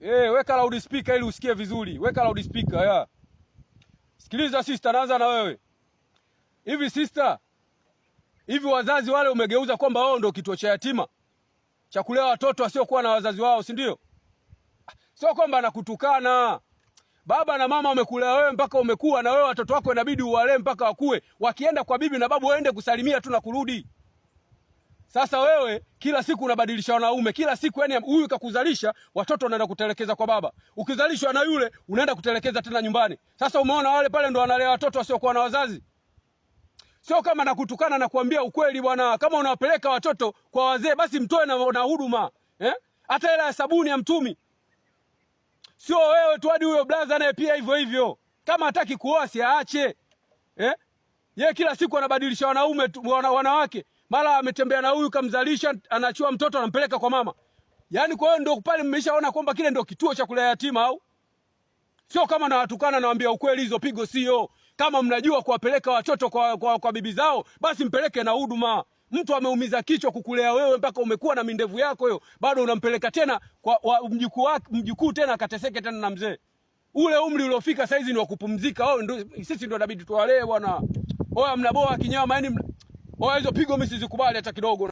Weka loud speaker ili usikie vizuri. Weka loud speaker, yeah. Sikiliza sister, naanza na wewe. Hivi sister, hivi wazazi wale umegeuza kwamba wao ndio kituo cha yatima cha kulea watoto wasiokuwa na wazazi wao, si ndio? Sio kwamba nakutukana. Baba na mama wamekulea wewe mpaka umekuwa, na wewe watoto wako inabidi uwalee mpaka wakue. Wakienda kwa bibi na babu waende kusalimia tu na kurudi. Sasa wewe kila siku unabadilisha wanaume, kila siku yani huyu kakuzalisha, watoto wanaenda kutelekeza kwa baba. Ukizalishwa na yule unaenda kutelekeza tena nyumbani. Sasa umeona wale pale ndo wanalea watoto wasiokuwa na wazazi. Sio kama nakutukana na kuambia ukweli bwana. Kama unawapeleka watoto kwa wazee basi mtoe na huduma. Eh? Hata hela ya sabuni ya mtumi. Sio wewe tu, hadi huyo blaza naye pia hivyo hivyo. Kama hataki kuoa si aache. Eh? Ye kila siku anabadilisha wanaume tu, wanawake. Mara ametembea na huyu kamzalisha, anachua mtoto anampeleka kwa mama. Yaani kwa hiyo ndio pale mmeshaona kwamba kile ndio kituo cha kulea yatima au? Sio kama nawatukana, nawaambia ukweli, hizo pigo sio. Kama mnajua kuwapeleka watoto kwa bibi zao, basi mpeleke na huduma. Mtu ameumiza kichwa kukulea wewe mpaka umekuwa na mindevu yako hiyo, bado unampeleka tena kwa mjukuu wake, mjukuu tena akateseke tena na mzee. Ule umri uliofika saizi ni wa kupumzika. Wao ndio sisi ndio inabidi tuwalee bwana. Oya, mnaboa kinyama yani. Oya, hizo pigo mimi sizikubali hata kidogo.